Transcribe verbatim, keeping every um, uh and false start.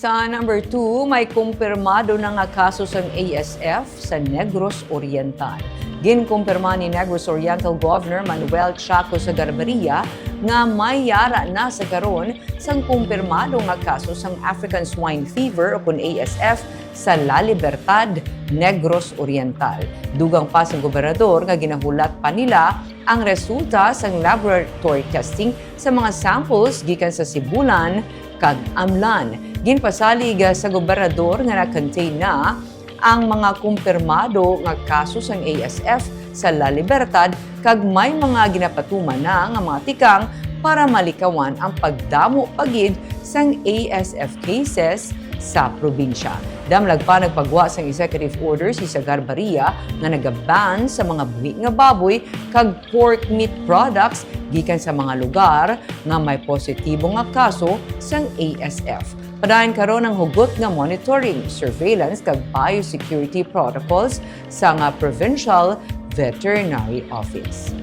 Sa number two, may kumpirmado na nga kaso sang A S F sa Negros Oriental. Ginkumpirma ni Negros Oriental Governor Manuel Chaco Sagarbarria nga may yara na sa karon sang kumpirmado nga kaso sang African Swine Fever o kun A S F sa La Libertad, Negros Oriental. Dugang pa sa gobernador nga ginahulat pa nila ang resulta sang laboratory testing sa mga samples gikan sa Sibulan kag Amlan. Ginpasalig sa gobernador nga na-contain na ang mga kumpirmado nga kaso sang A S F sa La Libertad kag may mga ginapatuman na nga mga tikang para malikawan ang pagdamo pa gid sang A S F cases sa probinsya. Damlag pa, nagpagwa sang executive order si Sagarbarria nga nagaban sa mga buhi nga baboy kag pork meat products gikan sa mga lugar nga may positibo nga kaso sang A S F. Padayon karon ang hugot nga monitoring, surveillance kag biosecurity protocols sa nga Provincial Veterinary Office.